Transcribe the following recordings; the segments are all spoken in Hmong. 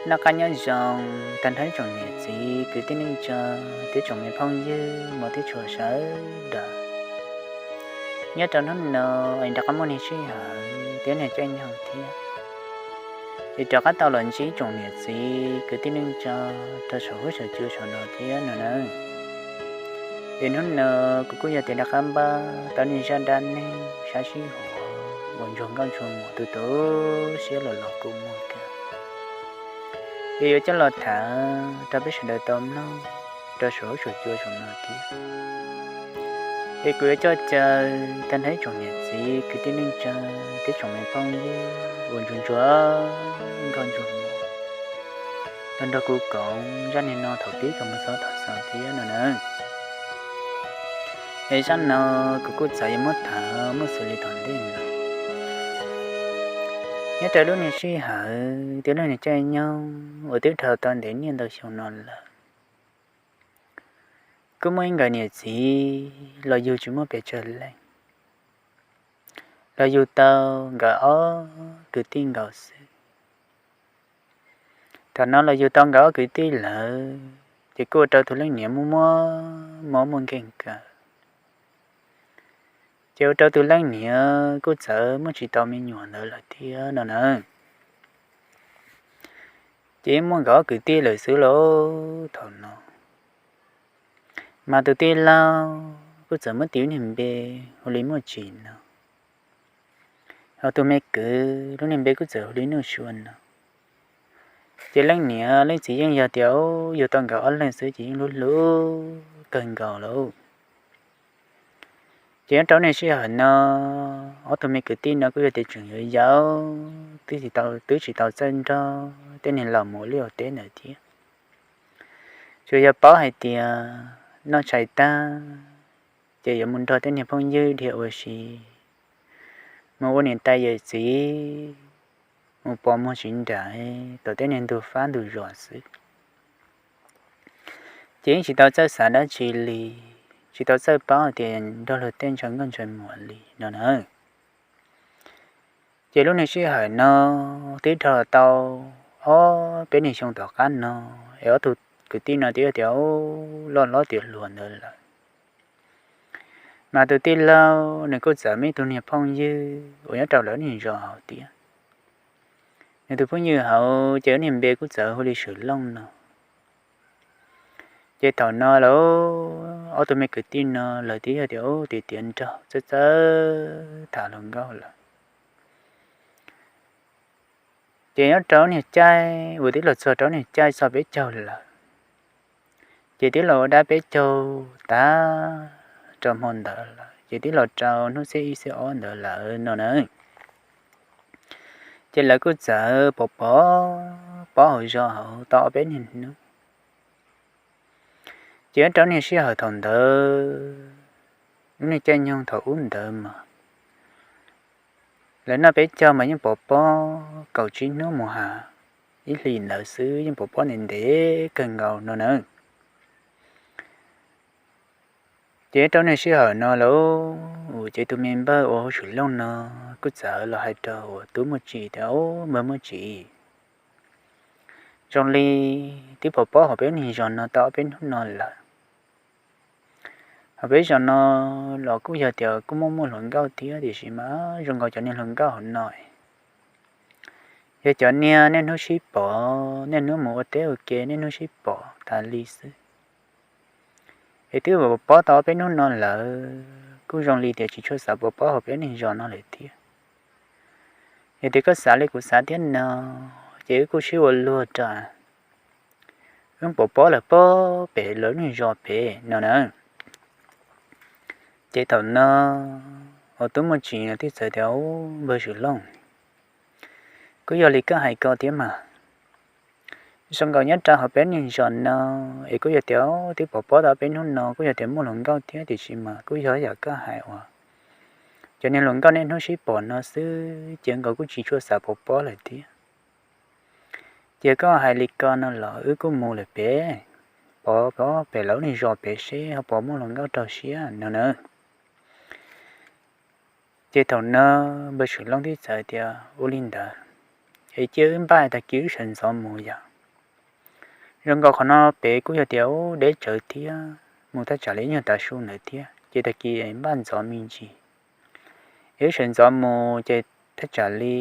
Noj qab nyob zoo tag nrho ib tsoom niam txiv kwv tij neej tsa thiab tsoom me phooj ywg muaj thiab tshua sawv daws. Nyob rau hnub no es rov qab muaj niag sij hawm thiab niag caij nyoog thiab, es rov qab tau los ntsib tsoom niam txiv kwv tij neej tsa rau saum huab saum cua saum no thiab no na. Es hnub no kuv kuj yog tias rov qab npaj tau niag zaj dab neeg sab sib huam uas ntsuag nkauj ntsuag muam tu tu siab los los kuj muaj kawg. Es yuav coj los tham rau peb sawv daws tau mloog rau saum huab saum cua saum no thiab. Es kuv yuav coj caw tag nrho ib tsoom niam txiv kwv tij neej tsa thiab tsoom me phooj ywg uas ntsuag ntsuag nkauj ntsuag muam, los nrog kuv koom zaj niag no thaum pib kom mus txog thaum xaus thiab no na. Es zaj no kuv kuj txawm yuav muab tham muaj xws li thaum ntej no. Nyob rau lub niag sij hawm thiab lub niag caij nyoog uas twb dhau tau ntev niaj ntau xyoo no lawm, kuj muaj ib nkawd niam txiv los yug tsis muaj pes tsawg leej, los yug tau nkawd ob kwv tij nkaus xwb. Thaum no los yug tau nkawd ob kwv tij lawm, ces kuj ua rau tus leej niam muaj muaj mob muaj nkeeg kawg, ces ua rau tus leej niam kuj txawm muaj tsis tau me nyuam ntawd lawm thiab no na. Ces yeej muaj nkawd ob kwv tij lawm xwb lauj thaum no. Mas tus tij laug kuj txawm muab tis lub niag npe hu li Muaj Tsim no, ho tus me kwv lub niag npe kuj txawm hu li Nuj Sua no. Ces leej niam leej txiv yeej yog tias yug tau nkawd ob leeg xwb ces yeej hlub hlub kawg nkaus lawm. Ces nyob rau niag sij hawm no, ob tug me kwv tij no kuj yog tias tseem yau yau, twb tsis tau, twb tsis tau txawj nrog tej niag laus mus ua liaj ua teb ntawd thiab. Tsuas yog paub hais tias noj tshais tag ces yuav mus nrog tej niag phooj ywg dhia ua si, mus ua niam tais yawm txiv, mus pos muag tsis nram tom tej niag ntug fab ntug zos xwb. Ces yeej tsis tau txawj xav dab tsi li, tsis tau txawj paub tias nrog luag tej ntshaw nkauj ntshaw muam li no na. Ces lub niag sij hawm no twb dhau tau ob peb niag xyoo tom qab no, es ob tug kwv tij no twb yog tias loj hlob tiav hluas ntawd lawm. Mas tus tij laug nws kuj txawm muaj ib tug niag phooj ywg uas nyob rau lawv niag zos hauv thiab. Nws tus phooj ywg hauv ces lub niag npe kuj txawm hu li Swm Looj no. Ces thaum no lawm ob tug me kwv tij no lawv twb yog tias tiav tiav nraug txawj txawj tham hluas nkauj lawm. Ces nyob rau niag caij uas twb los txog rau niag caij txog peb caug lawm, ces twb los ua dab peb caug tag rau hmo ntawd lawm, ces twb los rau hnub xiab ib xiab ob ntawd lawm no na. Ces lawv kuj txawm pov pob pob hauv zos hauv tau ob peb niag hnub. Ces nyob rau niag sij hawm thaum ntawd, lub niag caij nyoog thaum ub ntawd mas lawv noj peb caug mas yeej pov pob kaum tsib hnub mus ha ib hlis ntawd xwb, yeej pov pob ntev ntev kawg nkaus no na. Ces rau niag sij hawm no lawm, ces tus me npawg uas hu Swm Looj no kuj txawm los hais rau uas tub Muaj Tsim tias, Npawg Muaj Tsim, zoo li twb pov pob hauv peb niag zos no tau ob peb hnub no lawm. Hauv peb zos no los kuj yog tias kuj muaj muaj hluas nkauj thiab, tiam sis mas zoo nkaus cov niag hluas nkauj hauv no yog cov niag niaj hnub sib pom, niaj hnub mus ua teb ua ke, niaj hnub sib pom tas li xwb. Es twb pov pob tau ob peb hnub no lawm, kuj zoo li tias tsis tshua xav pov pob hauv peb niag zos no lawm thiab. Yog tias koj xav li kuv xav thiab no, ces wb kuj sib ua luag rau, wb pov pob lawm pob pem lawv niag zos pem no na. Ces thaum no uas tub Muaj Tsim no thiaj txawm tias, Npawg Swm Looj, kuj yog li koj hais ko thiab mas. Zoo nkaus nyob rau hauv peb niag zos no es kuj yog tias twb pov pob tau peb hnub no kuj yog tias muaj hluas nkauj thiab, tiam sis mas kuj yog yam koj hais uas cov niag hluas nkauj niaj hnub sib pom no xwb, ces nkaus kuj tsis tshua xav pov pob lawm thiab. Ces koj hais li ko no los wb kuj mus lawm pem, pov pob pem lawv niag zos pem seb ho puas muaj hluas nkauj raug siab no na. Ces thaum no npawg Swm Looj thiaj txawm tias, Ua li ntawd es cia wb npaj tag kis wb sawv ntxov mus yom. Zoo nkaus qhov no pem kuj yog tias deb tsawv thiab, mus thaj tsam li ib nyuag tav su ntawd thiab ces tag kis npaj ntxov me ntsis, es wb sawv ntxov mus ces thaj tsam li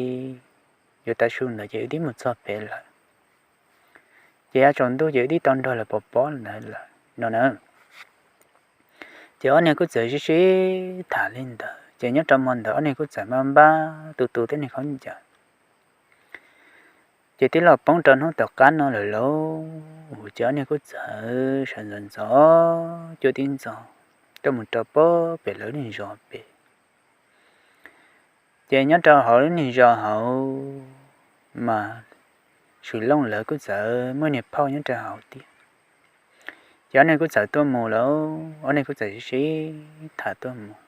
yuav tav su ntawd ces wb twb mus txog pem lawm. Ces yav tsaus ntuj ces wb twb tau nrog lawv pov pob ntawd lawm no na. Ces ob niag kuj txawm sib sib tham li ntawd ces nyob rau hmo ntawd ob niag kuj txawm npaj npaj tu tu tej niag khaub ncaws. Ces twb los poob rau hnub tom qab no lawm lauj, ces ob niag kuj txawm sawv ntxov ntxov cuaj tib ntxov tuaj mus rau pem lawv lub niag zos pem. Ces nyob rau hauv lub niag zos hauv mas Swm Looj lawv kuj txawm muaj niag phauj nyob rau hauv thiab. Ces ob niag kuj txawm tuaj mus lauj, ob niag kuj txawm sib sib tham tuaj mus.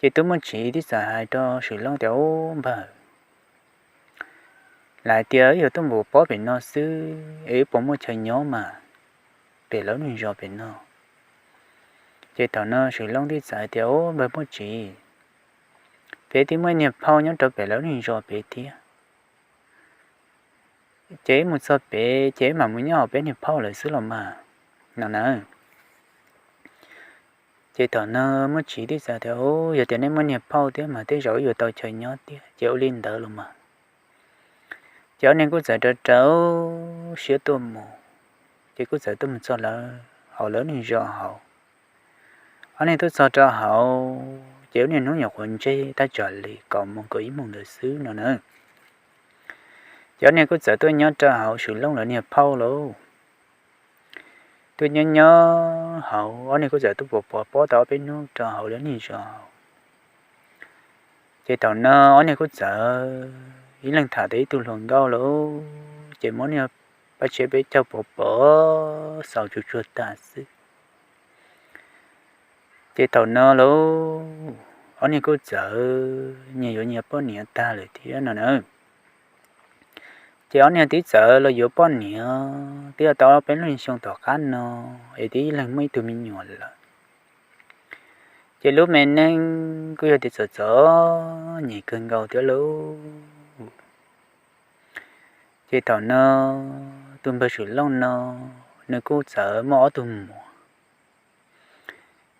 Ces tub Muaj Tsiv twb txawm hais rau Swm Looj tias, Ub npawg, lawv tias wb yuav tuaj mus pov pob pem no xwb es wb puas muaj chaw nyob mas pem lawv lub niag zos pem no? Ces thaum no Swm Looj twb txawm hais tias, Ub npawg Muaj Tsiv, peb twb muaj niag phauj nyob rau pem lawv lub niag zos pem thiab. Ces wb mus txog pem ces wb mam mus nyob hauv peb niag phauj lawv xwb los mas, no na. Ces thaum no Muaj Tsiv twb txawm tias, Ub, yog tias nej muaj niag phauj thiab mas tej zaum wb yuav tau chaw nyob thiab, ces ua li ntawd los mas. Ces ob niag kuj txawm rau rau siab tuaj mus, ces kuj txawm tuaj mus txog lawv hauv lawv lub niag zos hauv. Ob niag tuaj txog rau hauv ces lub niag hnub nyuam qhuav ntseg thaj tsam li kaum moos kaum ib moos ntawd xwb no na. Ces ob niag kuj txawm tuaj nyob rau hauv Swm Looj lawv niag phauj lauj. Tuaj nyob nyob hauv ob niag kuj txawm tuaj pov pob tau ob peb hnub rau hauv lawv niag zos hauv. Ces thaum no ob niag kuj txawm ib leeg tham tau ib tug hluas nkauj lauj, ces muab niag paj tshiab peb caug pov pob xaus tsuag tsuag tag xwb. Ces thaum no lauj, ob niag kuj txawm nyias yuav nyias poj niam tag lawm thiab no na. Ces ob niag twb txawm los yuav poj niam twb tau ob peb lub xyoo tom qab no, es twb ib leeg muaj ib tug me nyuam lawm. Ces lub me neej kuj yog tias txom txom nyem kawg nkaus thiab lauj. Ces thaum no tus npawg Swm Looj no nws kuj txawm muaj ob tug muam.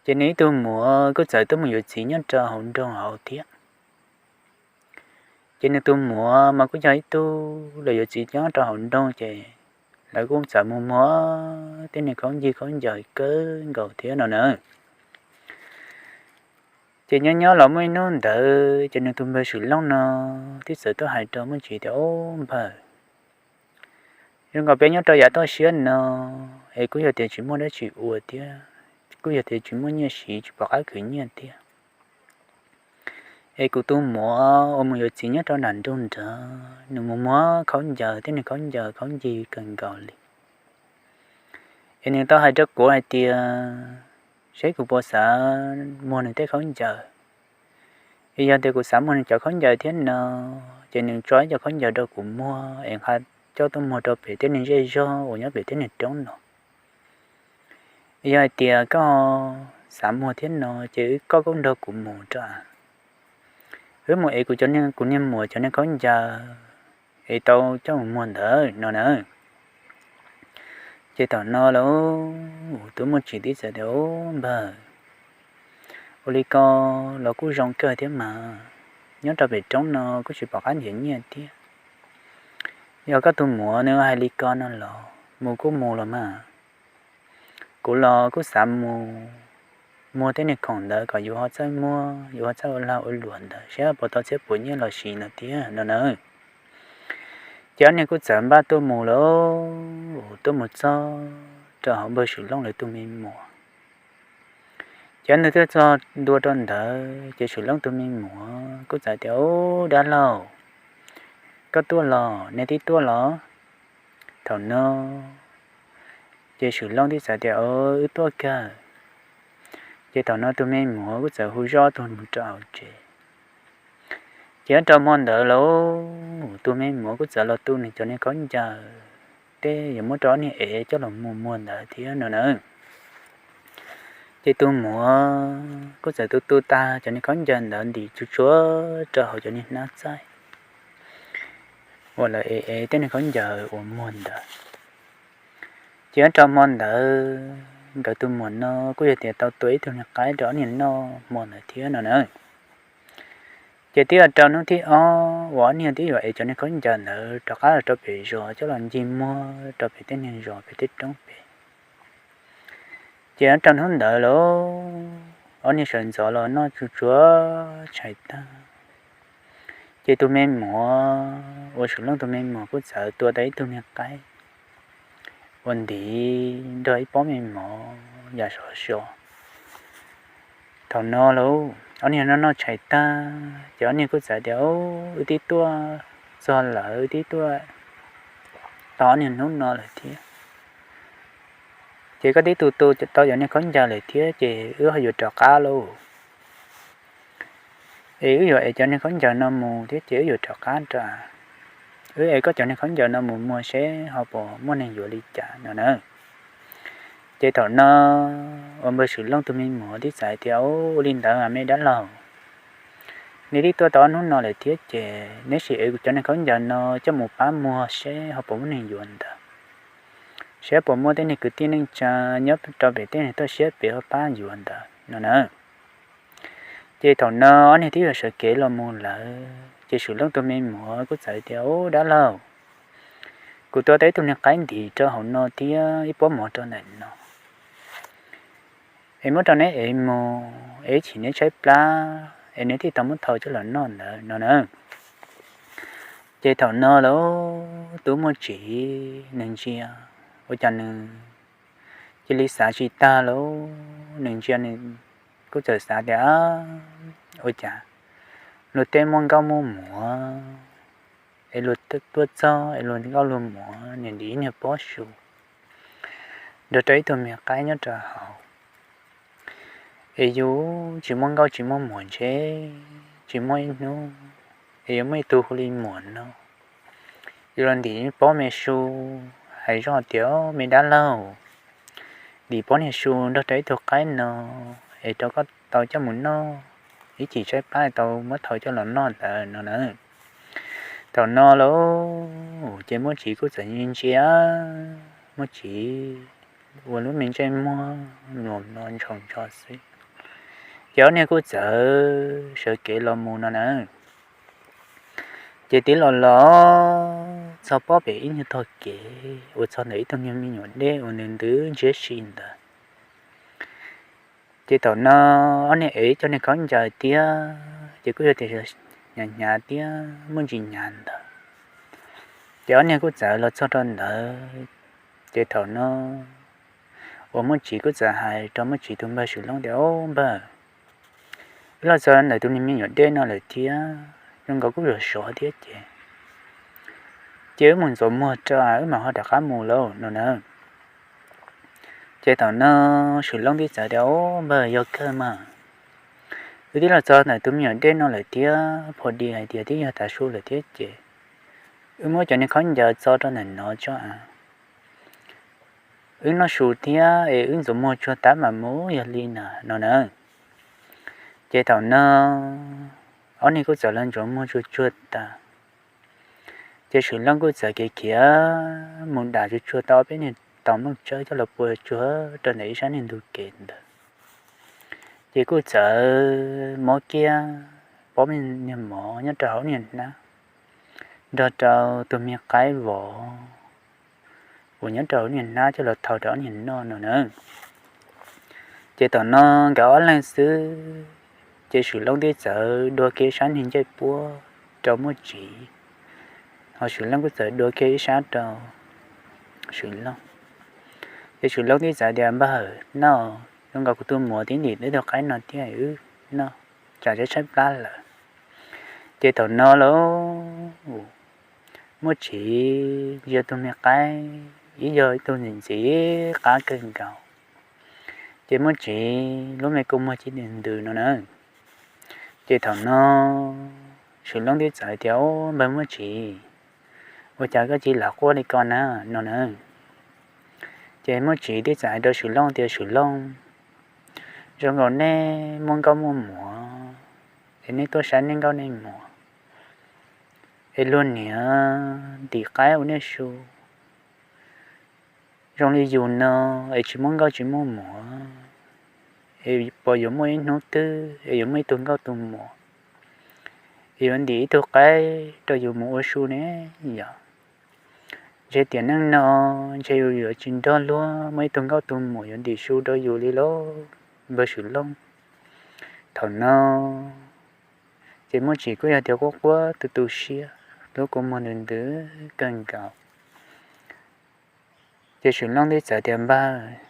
Ces nws ib tug muam kuj txawm tuaj mus yuav txiv nyob rau hauv nroog hauv thiab. Ces nws tus muam mas kuj yog ib tug los yuav txiv nyob rau hauv nroog, ces lawv kuj txawm mus muag tej niag khaub ncig khaub ncaws kawg nkaus thiab no na. Ces nyob nyob los muaj ib hnub ntawd ces nws tus npawg Swm Looj no twb txawm tuaj hais rau Muaj Tsiv tias, Ub npawg, zoo nkaus peb nyob rau yav toj siab no es kuj yog tias tsis muaj dab tsi ua thiab, kuj yog tias tsis muaj nyiaj siv tsis pom qab khwv nyiaj thiab. Es kuv tus muam uas mus yuav txiv nyob rau nram nroog nrad, nws mus muag khaub ncaws, tej niag khaub ncaws khaub ncig kawg nkaus li. Es nws tau hais rau kuv hais tias, seb kuv puas xav muag nws tej khaub ncaws. Es yog tias kuv xav muag nws cov khaub ncaws thiab no, ces nws tso ib co khaub ncaws rau kuv muag es nqa coj tuaj muag rau pem tej niag zej zog uas nyob pem tej niag roob no. Es yog hais tias koj xav muag thiab no, ces wb, koj kuj nrog kuv mus rau, wb mus es kuv cov niag, kuv niag muam cov niag khaub ncaws es tau coj mus muag ntawd no na. Ces thaum no lauj, tus Muaj Tsiv twb txawm tias, Ub npawg, ua li ko los kuj zoo kawg thiab mas, nyob rau pem roob no kuj tsis pom qab nrhiav nyiaj thiab. Yog koj tus muam nws hais li ko no los mus kuj mus los mas. Kuv los kuj xav mus muag tej niag khoom ntawd kom yus ho txawj muag, yus ho txawj ua lag ua luam ntawd, seb puas tau txhiab puas nyiaj los sis no thiab no na. Ces ob niag kuj txawm npaj tuaj mus lauj, tuaj mus txog rau hauv npawg Swm Looj lawv tus me muam. Ces nws tuaj txog ntua rau ntawd ces Swm Looj tus me muam kuj txawm tias, Ub dab laug, koj tuaj los, nej twb tuaj los? Thaum no ces Swm Looj twb txawm tias, Wb tuaj kawg. Ces thaum no tus me muam kuj txawm hu zoj tus mus rau hauv tsev. Ces rau hmo ntawd lauj, tus me muam kuj txawm los tu nws cov niag khaub ncaws, tej yuav muab rau ob niag ev coj los mus muag ntawd thiab no na. Ces tus muam kuj txawm tu tu tag cov niag khaub ncaws ntawd ntim tsuag tsuag rau hauv cov niag hnab txaij uas lawv ev ev tej niag khaub ncaws uas muag ntawd. Ces nyob rau hmo ntawd nkawd tus muam no kuj yog tias tau tua ib tug niag qaib rau ob niag noj hmo ntawd thiab no na. Ces twb yog rau hnub thib ob uas ob niag twb yuav ev cov niag khaub ncaws ntawd rov qab los rau pem zos coj los ncig muag rau pem tej niag zos pem tej roob pem. Ces nyob rau hnub ntawd los ob niag sawv ntxov los noj tsuj tsuav tshais tag, ces tus me muam uas Swm Looj tus me muam kuj txawm tua tau ib tug niag qaib uas ntim nrog ib pob me mov yam sov so. Thaum no lauj ob niag noj noj tshais tag ces ob niag kuj txawm tias, Wb twb tuaj txog lawm, wb twb tuaj tau ob niag hnub no lawm thiab. Ces koj twb tu tu tau cov niag khaub ncaws lawm thiab ces wb ho yuav rov qab lauj. Es wb yuav ev cov niag khaub ncaws no mus thiab ces wb yuav rov qab rau. Wb ev koj cov niag khaub ncaws no mus muag seb ho puas muaj neeg yuav li cas no na. Ces thaum no uas npawg Swm Looj tus me muam tib txawm tias, Ua li ntawd mas me dab laug, neb twb tuaj tau ob hnub no lawm thiab ces neb sim ev kuv cov niag khaub ncaws no coj mus pab muag seb ho puas muaj neeg yuav ntawd, seb puas muaj tej niag kwv tij neej tsa nyob rau pem tej niag toj siab pem ho pab yuav ntawd no na. Ces thaum no ob niag twb yuav sawv kev los mus lawm ces Swm Looj tus me muam kuj txawm tias, Ub dab laug, kuv tua tau ib tug niag qaib ntim rau hauv no thiab ib pob mov rau ntawm no, es muab rau neb ev mus es ib chim neb tshaib plab es neb thiaj tau muab thau coj los noj ntawd no na. Ces thaum no lauj, tub Muaj Tsim nws ntsia, ua cas nws cia li xav tsis tag lauj, nws ntsia nws kuj txawm xav tias, Ua cas luag tej muaj nkauj muaj muam es luag tuaj txog es luag nkauj luag muam niam ntim niag pob su nrog rau ib tug me qaib nyob rau hauv, es yus tsis muaj nkauj tsis muaj muam ntshe tsis muaj ib hnub es yuav muaj ib tug hu li muam no yuav los ntim pob me su, hais zoj tias, Me dab laug, ntim pob niag su nrog rau ib tug qaib no es rau koj tau coj mus noj, ib chim tshaib plab tau muab thau coj los noj ntawd no na. Thaum no lauj, ces Muaj Tsim kuj txawm ntsia, Muaj Tsim ua lub me ntsej muag nua no ntshau ntso xwb. Ces ob niag kuj txawm sawv kev los mus no na. Ces twb los los txog pob pem ib nyuag tog kev uas txog ntawm ib tug niag me nyuam dej uas ntws ntws ntsiab si ntawd. Ces thaum no ob niag ev cov niag khaub ncaws thiab ces kuj yog tias hnyav hnyav thiab muaj ntsis hnyav ntawd. Ces ob niag kuj txawm los txog rau ntawd. Ces thaum no uas Muaj Tsim kuj txawm hais rau Muaj Tsim tus npawg Swm Looj tias, Au npawg, wb los txog ntawm tus niag me nyuam dej no lawm thiab, zoo nkaus kuj yuav sov thiab ces, ces wb mus ntxuav muag rau wb mam ho rov qab mus lauj no na. Ces thaum no Swm Looj tib txawm tias, Au npawg, yog kawg mas, wb twb los txog ntawm tus me nyuam dej no lawm thiab, pho di hais tias twb yog tav su lawm thiab ces wb muab cov niag khaub ncaws txo rau ntawm no tso a, wb noj su thiab es wb ntxuav muag tsuag tas mam mus yog li na no na. Ces thaum no ob niag kuj txawm los ntxuav muag tsuag tsuag tas, ces Swm Looj kuj txawm khiav khiav mus dam tsuag tsuag tau peb niag taus nplooj tsawb coj los pua tsuag rau ntawm ib sab niag ntug kev ntawd. Ces kuj txawm muab kiag pob niag mov nyob rau hauv niag hnab nrog rau tus me qaib vov uas nyob rau hauv niag hnab coj los thau rau ob niag noj no na. Ces thaum no nkawd ob leeg xwb, ces Swm Looj tib txawm dua kiag sab niag ncej puab rau Muaj Tsim, ho Swm Looj kuj txawm dua kiag ib sab rau Swm Looj. Ces Swm Looj tib txawm tias, Npawg, noj, zoo nkaus kuv tus muam twb ntim wb tug qaib no thiab, wb noj tsam tshaib tshaib plab lawm. Ces thaum no lauj, Muaj Tsim ntsia tus me qaib ib yog ib tug ntxim ntxim qab kawg nkaus, ces Muaj Tsim lub me kua muag ci ntws ntws no na. Ces thaum no Swm Looj tib txawm tias, Au npawg Muaj Tsim, ua cas koj cia li lam quaj li ko na no na. Ces Muaj Tsim tib txawm hais rau Swm Looj tias, Swm Looj, zoo nkaus nej muaj nkauj muaj muam es nej tuaj saib nej nkauj nej muam es luag niam ntim qaib ua nej su zoo li yus no es tsis muaj nkauj tsis muaj muam, es puas yuav muaj ib hnub twg es yuav muaj ib tug nkauj tug muam es yuav ntim ib tug qaib rau yus mus ua su ne yom? Ntshe tiam neej no ntshe yus yuav tsis nrog luag muaj ib tug nkauj tug muam yuav ntim su rau yus li lauj, npawg Swm Looj. Thaum no ces Muaj Tsim kuj yog tias quaj quaj tu tu siab, lub kua muag ntws ntws kawg nkaus. Ces Swm Looj thiaj txawm tias, Npawg,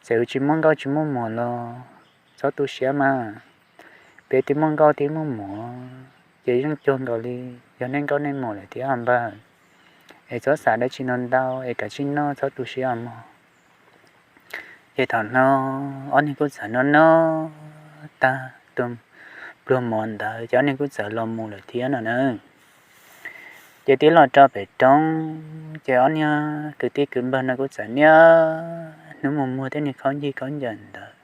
txawm yus tsis muaj nkauj tsis muaj muam los txhob tu siab mas, peb twb muaj nkauj twb muaj muam ces yeej cuag nkaus li yog nej nkauj nej muam lawm thiab npawg. Es txhob xav dab tsi no ntau es kav tsij noj txhob tu siab os mog. Ces thaum no ob niag kuj txawm noj noj tag tus pluag mov ntawd ces ob niag kuj txawm los mus lawm thiab no na. Ces twb los rau pem roob ces ob niag kwv tij kwv npawg no kuj txawm niaj hnub mus muag tej niag khaub ncaws khaub ncaws ntawd.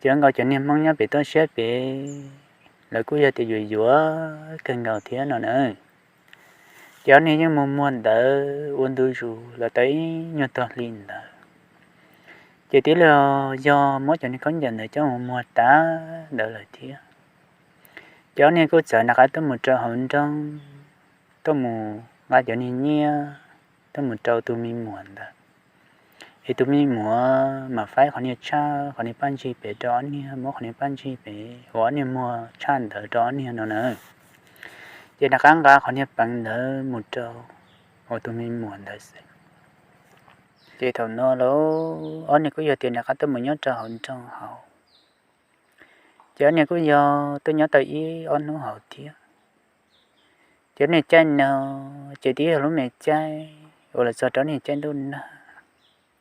Ces nkaus cov niag Hmoob nyob pem toj siab pem, lawv kuj yog tias yuav yuav kawg nkaus thiab no na. Ces ob niag yeej mus muag ntawd ua ntu zus los tau ib nyuag tog hli ntawd, ces twb los yog muab cov niag khaub ncaws ntawd coj mus muag tas ntawd lawm thiab. Ces ob niag kuj txawm nqa tuaj mus rau hauv nroog, tuaj mus nqa cov niag nyiaj tuaj mus rau tus me muam ntawd. Es tus me muam mas faib qhov niag tshaj, qhov niag paj ntsig pem rau ob niag, muab qhov niag paj ntsig pem uas ob niag muag tshaj ntawd rau ob niag no na. Ces rov qab nqa qhov niag peev ntawd mus rau uas tus me muam ntawd xwb. Ces thaum no los ob niag kuj yog tias rov qab tuaj mus nyob rau hauv nroog hauv. Ces ob niag kuj yog tuaj nyob tau ib ob hnub hauv thiab. Ces niag caij no ces twb yog lub me caij uas los txog rau niag caij ntuj nag,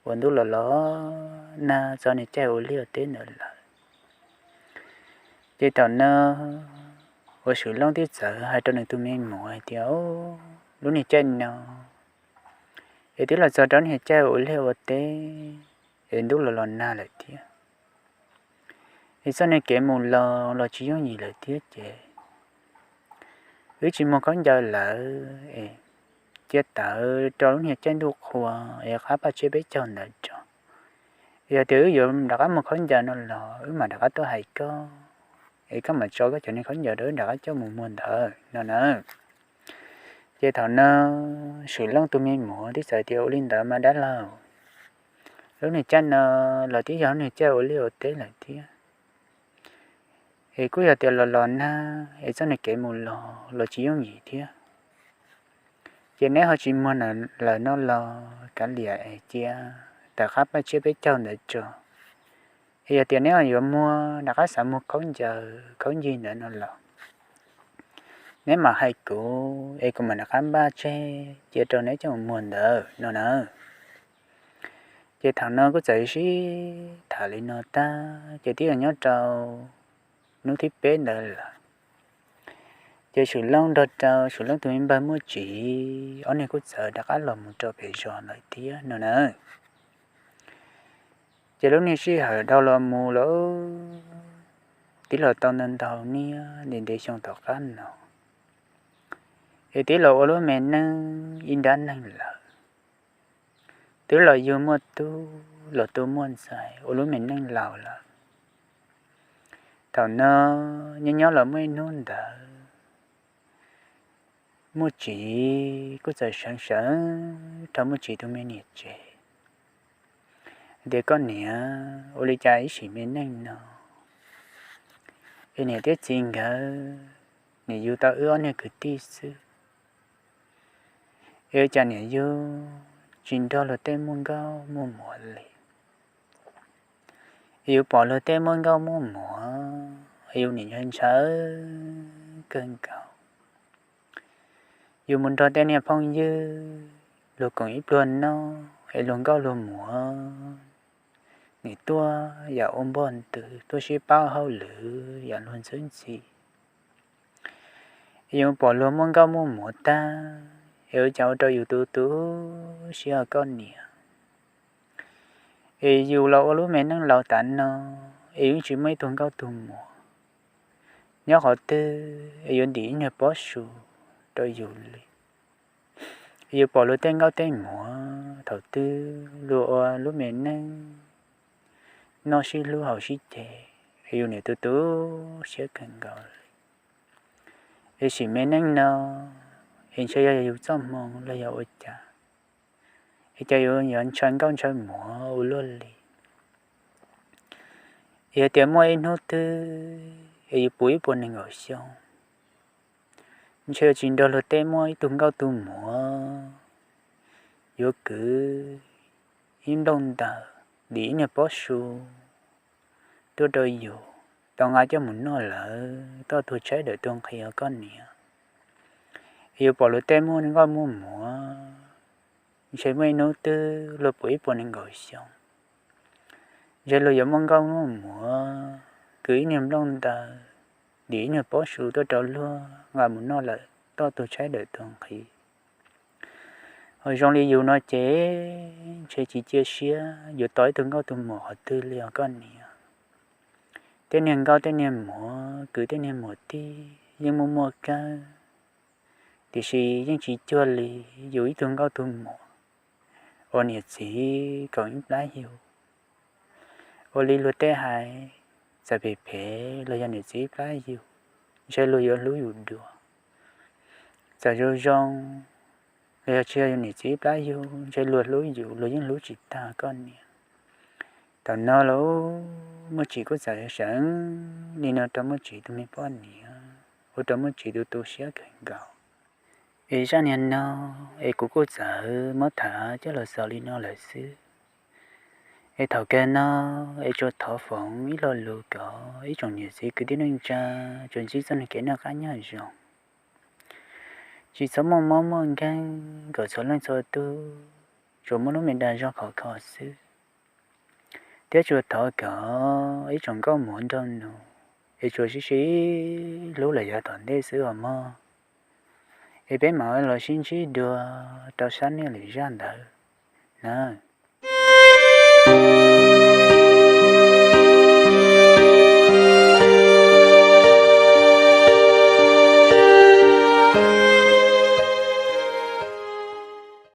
uas ntuj los los nag txog niag caij ua liaj ua teb ntawd lawm. Ces thaum no uas Swm Looj twb txawm hais rau nws tus me muam hais tias, Lub niag caij no es twb los txog rau niag caij ua liaj ua teb es ntuj los los nag lawm thiab. Es txoj niag kev mus los los tsis yooj yim lawm thiab ces wb tsis muag khaub ncaws lawm es cia tawm rau lub niag caij ntuj qhua es qab paj tsiab peb caug ntawd tso. Yog tias wb yuav rov qab muag khaub ncaws no los wb mam rov qab tuaj hais koj, es koj mam tso koj cov niag khaub ncaws rau wb rov qab coj mus muag ntawd no na. Ces thaum no Swm Looj tus me muam twb txawm tias, Ua li ntawd mas dab laug, lub niag caij no los twb yog lub niag caij ua liaj ua teb lawm thiab. Es kuj yog tias los los nag es txoj niag kev mus los los tsis yooj yim thiab. Ces neb ho tsis muag lawm no los kav liam es cia tawm qab paj tsiab peb caug ntawd tso. Es yog tias neb ho yuav muag rov qab xav muag khaub ncaws khaub ncig ntawd no los neb mam hais kuv es kuv mam rov qab npaj tseg cia rau neb coj mus muag ntawd no na. Ces thaum no kuj txawm sib tham li no tag ces twb yog nyob rau hnub thib peb ntawd lawm. Ces Swm Looj nrog rau Swm Looj tus me npawg Muaj Tsim ob niag kuj txawm rov qab los mus rau pem zos lawm thiab no na. Ces lub niag sij hawm dhau los mus lawm, twb los tau ntau ntau niaj ntev ntev xyoo tom qab no, es twb los ua lub me neej ib nrab neeg lawm. Twb los yug muaj tub los tu muaj ntxhais ua lub me neej laus lawm. Thaum no nyob nyob los muaj ib hnub ntawd, Muaj Tsim kuj txawm sawv sawv rau Muaj Tsim tus me niam tsev tias, Koj niam, ua li cas ib sim me neej no es niam thiab txiv nkawd nim yug tau wb ob niag kwv tij xwb, es ua cas niam yug tsis nrog luag tej muaj nkauj muaj muam li? Es yus pom luag tej muaj nkauj muaj muam es yus nim ntshaw ntshaw kawg nkaus. Yus mus nrog tej niag phooj ywg luag koom ib pluag noj es luag nkauj luag muam nim tuaj yam ua npog ntws, tuaj sib paub hauj lwm yam luag ntxwb ntxhi. Es yus pom luag muaj nkauj muaj muam tag es ua cas ua rau yus tu tu siab, koj niam. Es yus los ua lub me neej laus tas no es yus tsis muaj ib tug nkauj tug muam, nyob qhov twg es yuav ntim ib nyuag pob su rau yus li? Es yus pom luag tej nkauj tej muam thaum twg luag ua lub me neej noj sib hlub haus sib ce, es yus niam tu tu siab kawg nkaus li. Es sim me neej no, es ntshe yog yus txoj hmoo los yog ua cas, es cas yus yuav ntshaw nkauj ntshaw muam ua luaj li. Es yog tias muaj ib hnub twg es yus puv ib puas nees nkaum xyoo, ntshe yuav tsis nrog luag tej muaj ib tug nkauj tug muam yuav kwv ib nplooj ntawd dim ib nyuag pob su tuaj rau yus tau nqa coj mus noj lawm toj tuag tshaib dawm tuag nqhis os koj niam. Es yus pom luag tej muaj nkauj muaj muam, ntshe muaj ib hnub twg luag puv ib puas nees nkaum xyoo, ntshe luag yuav muaj nkauj muaj muam kwv ib nyuag nplooj ntawd dim ib nyuag pob su tuaj rau luag nqa mus noj lawm toj tuag tshaib dawm tuag nqhis. Ho zoo li yus no ces ntshe tsis cia siab yuav tau ib tug nkauj tug muam qhov twg li os koj niam. Tej niag nkauj tej niag muam kwv tej niag muam tij yeej muaj muaj kawg, tiam sis yeej tsis cuag li yus ib tug nkauj tug muam uas niam txiv koom ib plab yug. Ua li luag tej hais, txawm phem phem los yog niam txiv ib plab yug, ntshe luag yuav hlub yus dua. Txawm zoo zoo los yog tsis yog yus niam txiv ib plab yug, ntshe luag hlub yus, luag yeej hlub tsis tag koj niam. Thaum no los Muaj Tsim kuj txawm seev li no rau Muaj Tsim tus me poj niam, ua rau Muaj Tsim tu tu siab kawg nkaus. Es zaj niag no es kuv kuj txawm muab tham coj los xaus li no lawm xwb. Es thaum kawg no es tsuas thov foom ib lo lus kom ib tsoom niam txiv kwv tij neej tsa tsuas ntsib txoj kev noj qab nyob zoo, tsis txhob muaj mob muaj nkeeg kom txhua leej txhua tus, tsuas muaj lub me dag zog khov kho xwb. Thiab tsuas thov kom ib tsoom nkauj muam nraug nus es tsuas sib sib hlub los yav tom ntej xwb os mog. Es peb mam los sib ntsib dua rau sab niaj lwm zaj ntawd na.